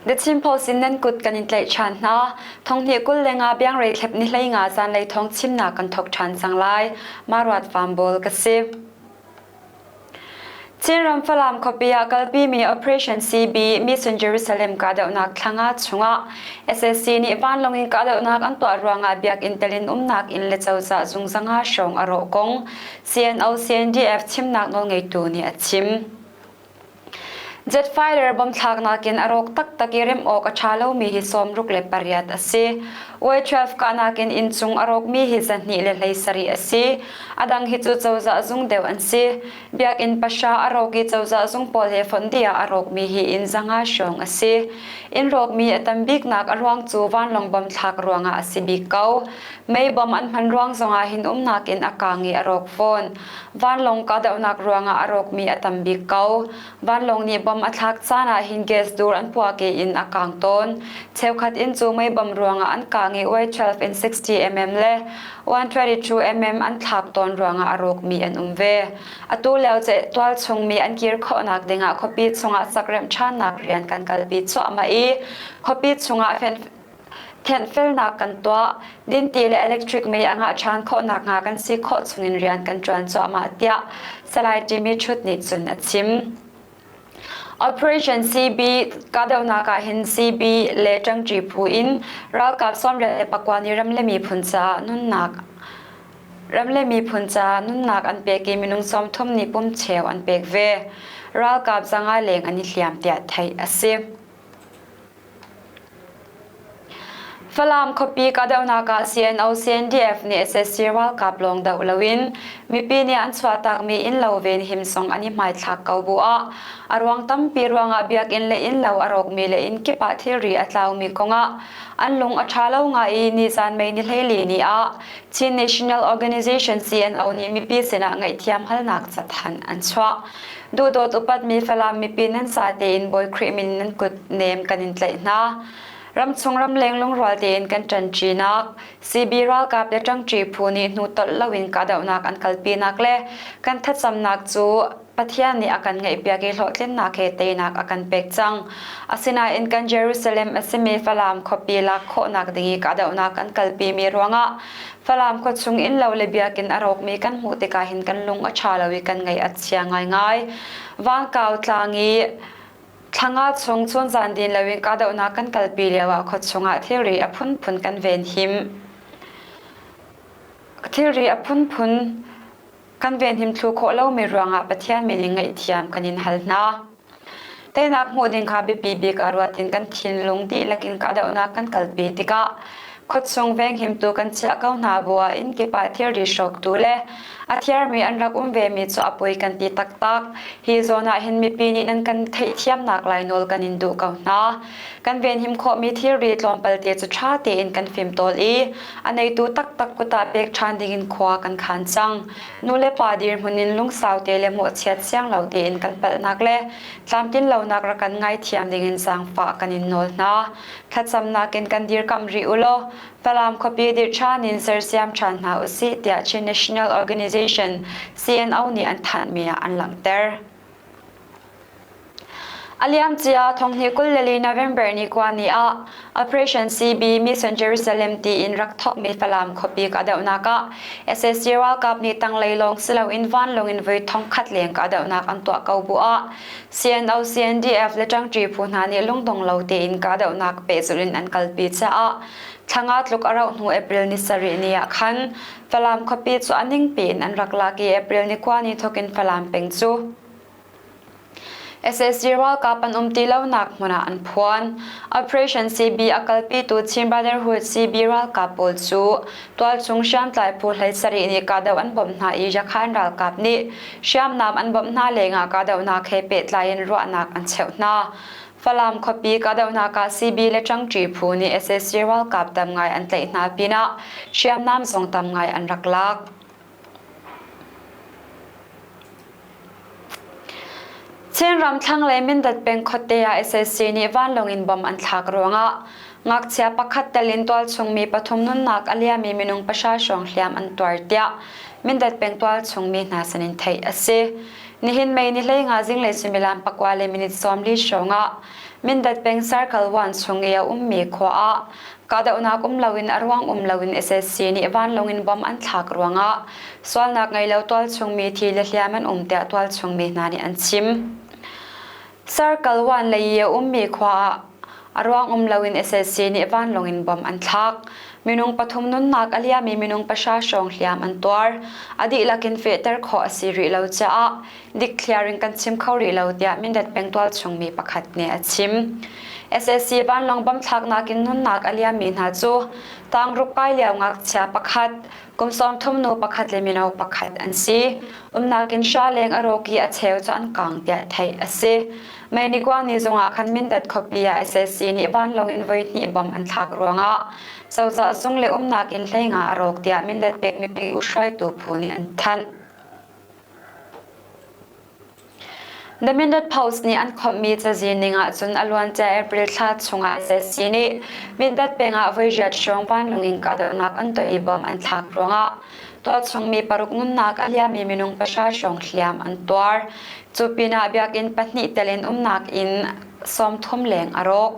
The Chin Post in nan kut kan in tlaih ṭhan hna. Thonghnih 20 le nga biangrei thlep ni 15 zanlei thawng chimnak kan thawk ṭhan cang lai. Maruat Fambawl ka si. Chinram Falam khuapi ah kalpimi Operation CB Mission Jerusalem kahdohnak thlanga chungah SSC nih vanlawng in kahdohnak an tuah ruangah biakinn telin umnak inn le cozah zung zanga hrawng a rawh kong CNO CNDF chimnak nawlngeitu nih a chim. Jet fighter bomb thlaknak in a rawk taktak i remh awk a ṭha lomi hi 68 a si. Y-12 kahnak in inncung a rawkmi hi 217 a si. A dang hi cu cozah zung deuh an si. Biakinn pahra a rawk i cozah zung pawl he fonh dih ah a rawkmi hi inn 500 hrawng a si. Inn rawkmi a tam biknak a ruang cu vanlawng bomb thlak ruangah a si bik ko. Mei bomb an hman ruang zongah hin umnak inn a kaang i a rawk fawn. Vanlawng kahdohnak ruangah a rawkmi a tam bik ko. Vanlawng nih bom a thlak caan ah hin gas dur an puah ke in a kang tawn. Cheukhat inn cu mei bom ruangah an kang i Y12 in 60 mm le 122 mm an thlak tawn ruangah a rawkmi an um ve. Atu lio tualchung mi an kir khawhnak dingah khuapi chungah sakremh ṭhannak rian kan kalpi cuahmah i khuapi chungah Thianhfelnak kan tuah. Dinti le electric mei a ngah ṭhan khawh nakhnga kan si khawh chungin rian kan ṭuan cuahmah tiah Salai Jimmy Chut nih cun a chim. Operation CB kahdohnak ah hin CB le ṭangṭi phu in ralkap 89 nih ram le miphun caah nunnak ram le miphun caah nunnak an pek i minung 30 nih pumcheu an pek ve. Ralkap 500 leng an i hliam tiah theih a si. Falam khuapi kahdohnak ah CNO-CNDF nih sac ralkap lawng doh loin mipi nih an chuahtakmi innlo venhim zong an i hmaithlak ko bu ah a ruang tampi ruangah biakinn le innlo a rawkmi le inn kip ah thilri a tlaumi kongah an lung a ṭha lo ngai i nizan May ni 14 ni ah Chin National Organization CNO nih mipi sinah ngaihthiam halnak cathanh an chuah. Duhdawt upatmi Falam mipi nan sa tein Bawi Khrih min nan kut nem kan in tlaih hna. Ramchung ramleng lungrual tein kan ṭanṭinak, CB ralkap le ṭangṭi phu nih hnu tolh loin kahdohnak an kalpinak le kan thlacamnak cu Pathian nih a kan ngaihpiak i hlawhtlinnak he teinak a kan pek cang. Asinain kan Jerusalem a simi Falam khuapi lak khawhnak ding i kahdohnak an kalpimi ruangah Falam khuachung innlo le biakinn a rawkmi kan hmuh tikah hin kan lung a ṭha lo i kan ngaih a chia ngaingai. Vankau tlang i thlanga chung chunzan din loin kahdohnak kan kalpi lioah khuachung ah thilri a phunphun kan venhim. Thilri a phunphun kan venhim thlu khawh lomi ruangah Pathian min in ngaihthiam kan in hal hna. Teinak hmuh ding kha biapi bik ah ruat in kan thinlung dihlak in kahdohnak kan kalpi tikah khuachung venghimtu kan chiah ko hna bu ah innkip ah thilri hrawktu le a thiarmi an rak um vemi cu a poi kan ti taktak. Hi zawn ah hin mipi nih nan kan theihthiamnak lai nawl kan in duh ko hna. Kan venhim khawhmi thilri tlawmpal te cu ṭha tein kan fimtawl i a neitu taktak kut ah pek ṭhan dingin khua kan khan cang. Nulepa dirhmun in lungsau te le mawhchiat siang lo tein kan palhnak le tlamtlin lonak rak kan ngaithiam dingin zaangfah kan in nawl hna. Thlacamnak in kan dirkamh rih u law Falam khuapi dirh ṭhan in sersiam ṭhan hna usih tiah Chin National Organization CNO nih an thanhmi ah an langhter. A liamcia thonghnih 24 November ni kua ni ah Operation CB Mission Jerusalem tiin rak thawkmi Falam khuapi kahdohnak ah sac ralkap nih tanglei lawng si loin vanlawng in voi thongkhat leng kahdohnak an tuah ko bu ah CNO CNDF le ṭangṭi phu hna nih lungdong lo tein kahdohnak pehzulh in an kalpi caah thlanga tluk a rauh hnu April ni sarih ni ah khan Falam khuapi cu a ningpi in an rak lak i April ni kua ni thawk in Falam peng cu SSG ralkap an um ti lonak hmun ah an phuan. Operation CB a kalpitu Chin Brotherhood CB ralkap pawl cu tualchung hriamtlai phu 17 nih kahdoh an bawmh hna i Yakhan ralkap nih hriamnam an bawmh hna lengah kahdohnak he pehtlai in ruahnak an cheuh hna. Falam khuapi kahdohnak ah CB le ṭangṭi phu nih SSG ralkap tam ngai an tlaih hna pinah hriamnam zong tam ngai an rak lak. Chinram thlanglei Mindat peng khuate ah sac nih vanlawng in bomb an thlak ruangah ngakchia pakhat tel in tualchung mi pathum nunnak a liami minung pahra hrawng hliam an tuar tiah Mindat peng tualchung mi hna sinin theih a si. Nihin May ni 15 zinglei suimilam pakua le minute 40 hrawng ah. Mindat peng Circle 1 chung i a ummi khua ah kahdohnak um loin a ruang um loin SAC nih vanlawng in bomb an thlak ruangah sualnak ngei lo tualchung mi thi le hliam an um tiah tualchung mi hna nih an chim. Circle 1 lei i a ummi khua ah a ruang um loin SAC nih vanlawng in bomb an thlak. Minung pathum nunnak a liami minung pahra hrawng hliam an tuar. A dihlak in fehter khawh a si rih lo caah dikthliar in kan chim kho rih lo tiah Mindat peng tualchung mi pakhat nih a chim. SAC vanlawng bomb thlaknak in nunnak a liammi hna cu tangruk kai lio ngakchia pakhat, kum 30 nu pakhat le mino pakhat an si. Umnak in hra leng a rawk i a cheu cu an kang tiah theih a si. Mei ni kua ni zongah khan Mindat khuapi ah SAC nih vanlawng in voihnih bomb an thlak ruangah cozah zung le umnak inn hleinga a rawk tiah Mindat pek mipi hruaitu phu nih an thanh. The Mindat Post nih an khawmhmi cazin ning ahcun a luancia April thla chungah SAC nih Mindat peng ah voi riat hrawng vanlawng in kahdohnak an tuah i bomb an thlak ruangah tualchungmi paruk nunnak a liammi minung pahra hrawng hliam an tuar. Cu pinah biakinn pahnih tel in umnak inn 30 leng a rawk.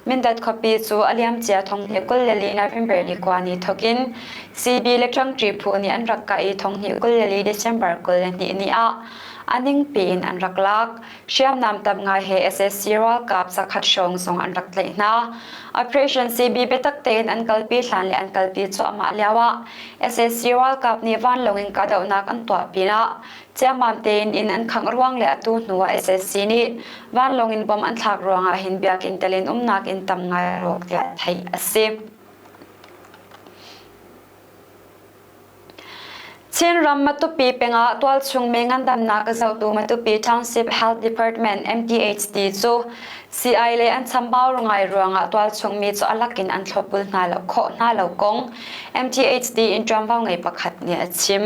Mindat khuapi cu a liamcia thonghnih 24 November ni kua ni thawkin CB le ṭangṭi phu nih an rak kah i thonghnih 24 December 22 ni ah a ningpi in an rak lak. Hriamnam tam ngai he SAC ralkap zakhat hrawng zong an rak tlaih hna. Operation CB biatak tein an kalpi hlan le an kalpi cuahmah lioah SAC ralkap nih vanlawng in kahdohnak an tuah pinah Ciammam tein inn an khangh ruang le atu hnu ah SAC nih vanlawng in bom an thlak ruangah hin biakinn tel in umnak inn tam ngai a rawk tiah theih a si. Chinram Matupi pengah tualchung mi ngandamnak a zohtu Matupi Township Health Department MTHD cu CI le an chambau ngai ruangah tualchung mi cu a lakin an thlopbul hna lo khawh hna lo kong MTHD in ṭuanvo ngei pakhat nih a chim.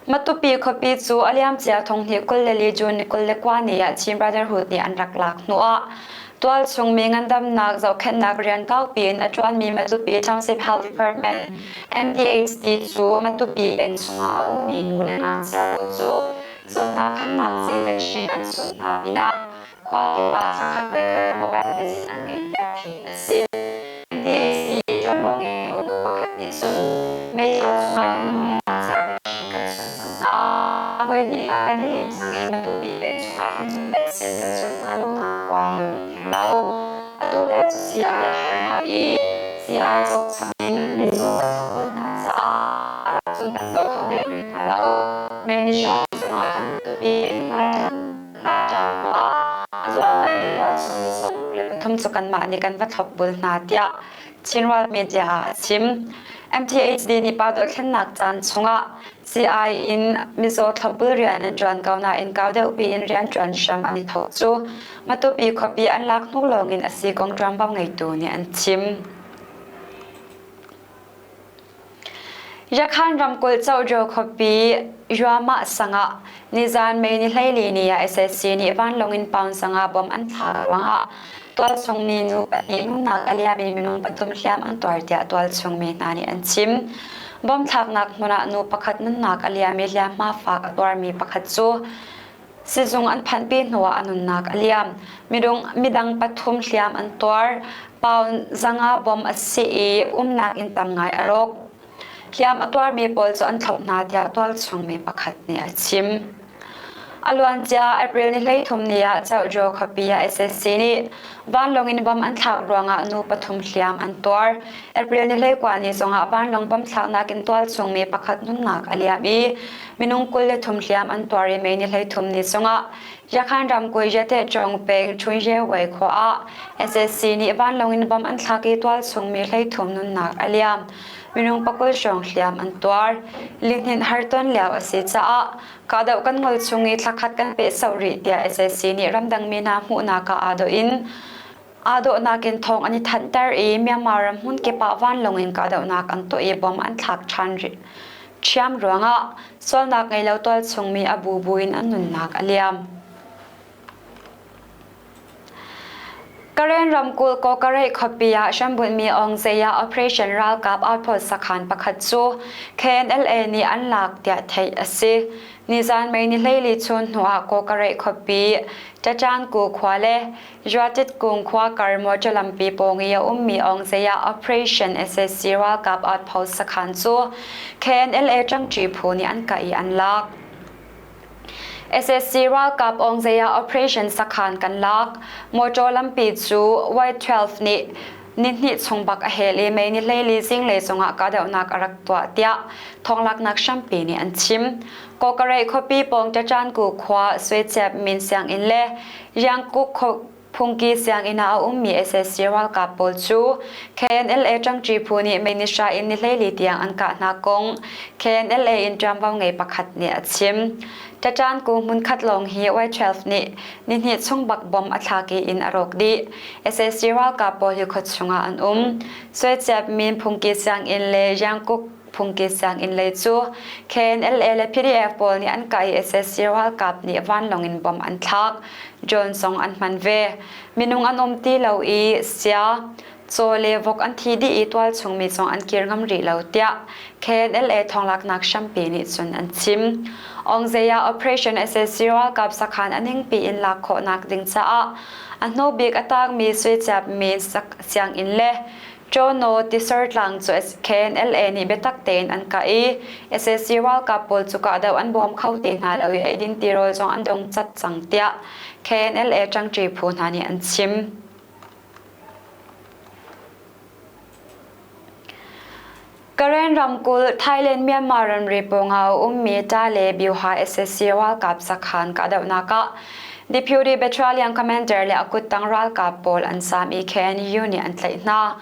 Matupi khuapi cu a liamcia thonghnih 24 June ni 29 ni ah Chin Brotherhood nih an rak lak hnuah tualchung mi ngandamnak zohkhenhnak rian kaupi in a ṭuanmi Matupi Township Health Department MDHD cu Matupi peng chungah a ummi nu le ngakchia pawl cu zawtnak khamnak sii le hri an chunh hna pinah khua kip ah thlakhat le mobile medicine an ngeih tiah theih a si. MDHD ṭuanvo ngeitu nu pakhat nih cun meithal chungah ngakchia vaccine kan chunh cang hna. A voihnih ah kan i cang i Matupi peng chungah hin cun vaccine kan chunh hna lo hna khua kan theng lo. Atu le cu sii a har hna i sii ai cawk chang in mizaw kan thlopbul hna caah a rak cun kan zoh kho deuh rih hna lo. Mei chungah khan Matupi peng Pathum cu kanmah nih kan va thlopbul hna tiah Chinral media ah a chim. MTHD nih pa dothlennak caan chungah CI in mizaw thlopbul rian an ṭuan ko nain kau deuh piin rianṭuan hram an i thawk cu Matupi khuapi an lak hnu lawngin a si kong ṭuanvo ngeitu nih an chim. Yakhan ramkulh Cohjo khuapi Yuamah sang ah nizaan May ni 14 ni ah SAC nih vanlawng in pound sanga bom an thlak ruangah tualchung mi nu pahnih nunnak a liami minung pathum hliam an tuar tiah tualchung mi hna nih an chim. Bom thlaknak hmun ah nu pakhat nunnak a liam i hliamhma fak a tuarmi pakhat cu Sizung an phanhpi hnuah a nunnak a liam. Midung, midang pathum hliam an tuar. Pound zanga bom a si i umnak inn tam ngai a rawk. Hliam a tuarmi pawl cu an thlauh hna tiah tualchung mi pakhat nih a chim. A luancia April ni 13 ni ah Chauhjo khuapi ah SSC nih vanlawng in bom an thlak ruangah nu pathum hliam an tuar. April ni 19 ni zongah vanlawng bom thlaknak in tualchung mi pakhat nunnak a liam i minung 23 hliam an tuar i May ni 13 ni chungah Yakhan ramkulh Yate Chong peng Chunjewei khua ah SSC nih vanlawng in bom an thlak i tualchung mi 13 nunnak a liam. Minung pakul hrawng hliam an tuar. Lihninh harton lio a si caah kahdoh kan ngol chung i thlakhat kan pehsauh rih tiah SSC nih ramdang mi hna hmuhnak ah aa dawh in Aa dawhnak in thawng an i thanhter i Myanmar ram hmunkip ah vanlawng in kahdohnak an tuah i bom an thlak ṭhan ṭhiam ruangah sualnak ngei lo tualchungmi a bubu in an nunnak a liam. Karen ramkulh Kawkareh khuapi ah hrambunhmi Aungzaya Operation ralkap outpost sakhan pakhat cu KNLA nih an lak tiah theih a si. Nizan May ni 14 chun hnuah Kawkareh khuapi Tatanku khua le Yuatit kung khua kar motor lampi pawng i a ummi Aungzaya Operation SAC ralkap outpost sakhan cu KNLA ṭangṭi phu nih an kah i an lak. SSC ralkap Aungzaya Operation sakhan kan lak. Motor lampi cu Y12 nih nihnih chung bak a hel i May ni 14 zinglei zongah kahdohnak a rak tuah tiah thawnglaknak hrampi nih an chim. Kawkarei khuapi pawng Tacanku khua Sueciap min sianginn le Yangkuk Phungki sianginn ah a ummi SSC ralkap pawl cu KNLA ṭangṭi phu nih May ni hra in ni 14 tiang an kah hna kong KNLA in ṭuanvo ngei pakhat nih a chim. Tacanku hmunkhat lawng hi Y12 nih nihnih chung bak bom a thlak i inn a rawk dih. SSC ralkap pawl hi khuachung ah an um. Sueciap min phungki sianginn le Yangkuk Phungki sianginn lei cu KNLA le PDF pawl nih an kah i SSC ralkap nih vanlawng in bomb an thlak. Drone zong an hman ve. Minung an um ti lo i sia, caw le vok an thi dih i tualchung mi zong an kir ngam rih lo tiah KNLA thawnglaknak hrampi nih cun an chim. Aungzaya Operation SSC ralkap sakhan a ningpi in lak khawhnak ding caah a hnu bik a tangmi Suiciap min sianginn le Ṭawnaw tisartlang cu KNLA nih biatak tein an kah i sac ralkap pawl cu kahdoh an bawm kho ti hna lo i eidin tirawl zong an dong cat cang tiah KNLA ṭangṭi phu hna nih an chim. Karen ramkulh Thailand Myanmar ramri pawngah a ummi Ta le Byuha sac ralkap sakhan kahdohnak ah Deputy Battalion Commander le a kuttang ralkap pawl an zaam i KNU nih an tlaih hna.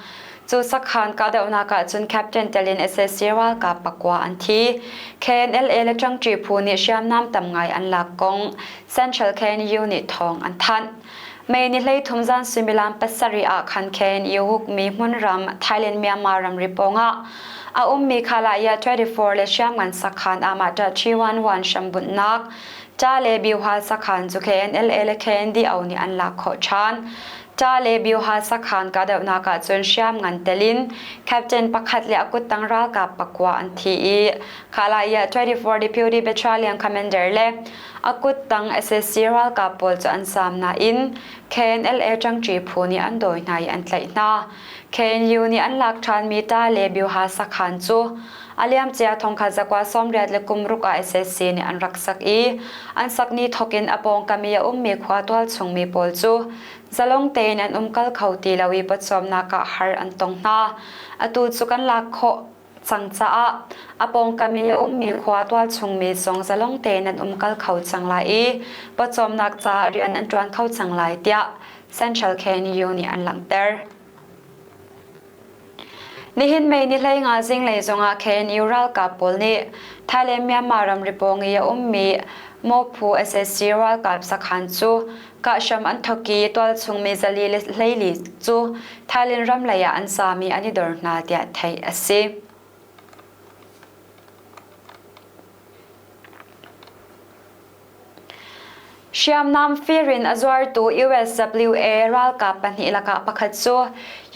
Cu sakhan kahdohnak ah cun Captain tel in sac ralkap pakua an thi. KNLA le ṭangṭi phu nih hriamnam tam ngai an lak kong Central KNU nih thawng an thanh. May ni 13 zan suimilam 7 ah khan khen i hukmi hmunram Thailand Myanmar ramri pawngah a ummi Khalaya 24 le hriamngan sakhan Amata 311 hrambunhnak Ta le Byuha sakhan cu KNLA le KNDO nih an lak khawh ṭhan. Ta le Byuha sakhan kahdohnak ah cun hriamngan telin captain pakhat le a kuttang ralkap pakua an thi i Khalaya 24 Deputy Battalion Commander le A kuttang sac ralkap pawl cu an zaam nain KNLA ṭangṭi phu nih an dawi hna i an tlaih hna. KNU nih an lak ṭhanmi Ta le Byuha sakhan cu a liamcia thongkhat zakua 80 le kum ruk ah sac nih an rak sak i an sak ni thawk in a pawngkam i a ummi khua tualchungmi pawl cu zalong tein an umkal kho ti lo i pawcawmnak ah har an tong hna. Atu cu kan lak khawh cang caah a pawngkam i a ummi khua tualchungmi zong zalong tein an umkal kho cang lai i pawcawmnak caah rian an ṭuan kho cang lai tiah Central KNU nih an langhter. Nihin May ni 15 zinglei zongah KNU ralkap pawl nih Thailand Myanmar ramri pawng i a ummi Mophu SSC ralkap sakhan cu kahhram an thawk i tualchung mi 4 le 14 cu Thailand ram lei ah an zaam i an i dor hna tiah theih a si. Hriamnam fir in a zuartu USWA ralkap pahnih lakah pakhat cu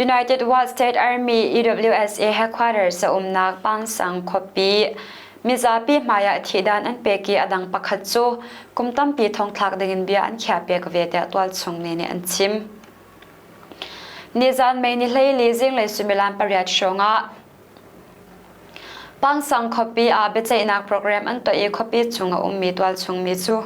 United Wa State Army UWSA headquarters a umnak Pangsang khuapi Mizapi hmaiah thihdan an pek i a dang pakhat cu kum tampi thongthlak dingin bia an khiahpiak ve tiah tualchung mi nih an chim. Nizan May ni 14 zinglei suimilam 8 hrawngah Pangsang khuapi ah biaceihnak program an tuah i khuapi chung a ummi tualchung mi cu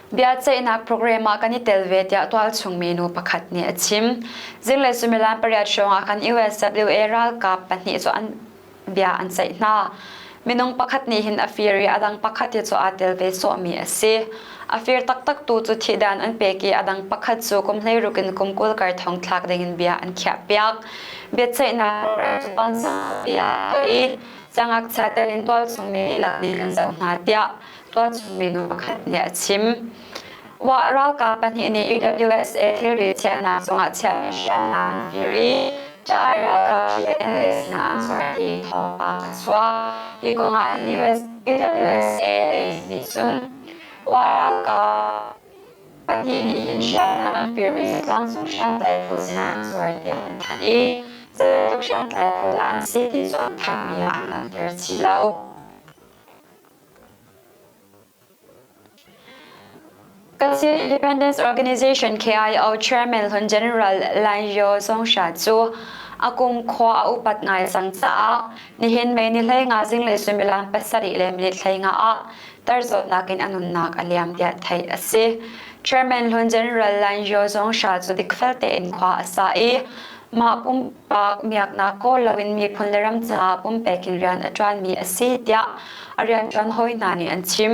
Biaceihnak program ah kan i tel ve tiah tualchung mi nu pakhat nih a chim. Zinglei suimilam 8 hrawng ah kan USWA ralkap pahnih cu an bia an ceih hna. Minung pakhat nih hin a fir i a dang pakhat hi cu aa tel ve sawhmi a si. A fir taktak tu cu thihdan an pek i a dang pakhat cu kum 16 in kum 20 kar thong thlak dingin bia an khiahpiak. Biaceihnak bia i siangngakchia tel in tualchung mi dihlak nih kan zoh hna tiah tualchung minu pakhat nih a chim. Wah ralkap pahnih nih UWSA thilri chiahnak zungah chiahmi hriamnam an fir i Thai ralkap GNS hna an zuar ti thawngpang a chuak. Hi kongah UWSA nih cun Wah ralkap. Pahnih nih hin hriamnam an firmi cu tlangcung hriamtlai phu sinah an zuar tiah an thanh i zeibantuk hriamtlai phu dah an si ti cu an thanhmi ah an langhter chih lo. Kachin Independence Organization KIO Chairman hlun General Lan Yo Zongsha cu a kum khua a upat ngai cang caah nihin May ni 15 zinglei suimilam 7 le minute 15 ah tar zawtnak in a nunnak a liam tiah theih a si. Chairman hlun General Lan Yo Zongsha cu dikfel tein khua a sa i mah pumpak miaknak kawl loin miphun le ram caah pumpek in rian a ṭuanmi a si tiah a rianṭuan hawi hna nih an chim.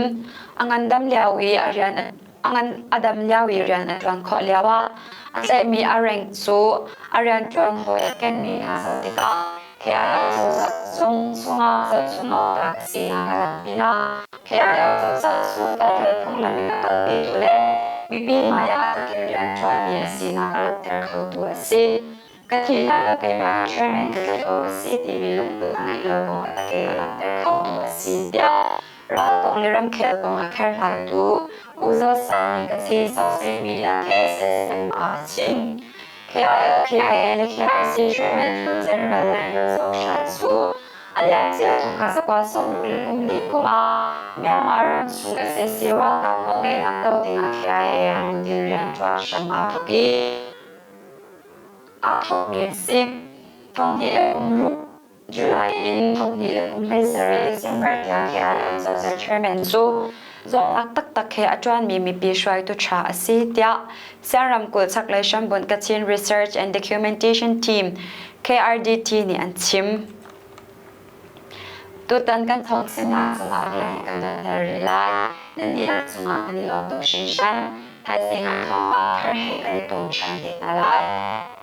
A ngandam lio i a rian a ngan a dam lio i rian a ṭuan khawh lioah a tlaihmi a rank cu a rianṭuan hawi a kenmi hna zoh tikah KIO cozah chung chungah zohchun awk sinak a rak pinah KIO cozah cu federal phunglam in a kalpitu le mipi hmaiah takin rianṭuanmi a sinak a langhter khotu a si. Ka thihnak ah keimah chairman ka tlaih awk a si timi lungput a ngeih lo kong a takin a langhter khotu a si tiah ral kong le ramkhel kong a kherhlaitu U Zaw Sang nih Kachin social media KSSM ah a chim. KIO, le KIC chairman General Andrew Zaw Shan cu a liamcia thongkhat zakua 30 kum ah Myanmar ram chung sac ralkap nawlngeihnak do dingah KIA an din rianṭuan hram aa thawk i aa thawkmi a si. Thonghnih le kum ruk July in thonghnih le kum 17 December tiang KIA cozah chairman cu zawtnak taktak he a ṭuanmi mipi hruaitu ṭha a si tiah Siang ramkulh chaklei hrambunh Kachin Research and Documentation Team KRDT nih an chim. Tutan kan thawngchimnak cungah rian kan donter rih lai. Nan dihlak cungah kan i lawm tuk hringhran. Thaizing ah thawngpang thar he kan i tong ṭhan te hna lai.